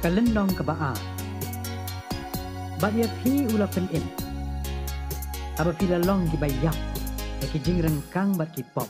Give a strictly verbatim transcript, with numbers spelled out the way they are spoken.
Ka lynnong kaba ar. Bad ïa phi u la pynim, haba phi la long kiba ïap ïa ki jingryngkang bad ki pop.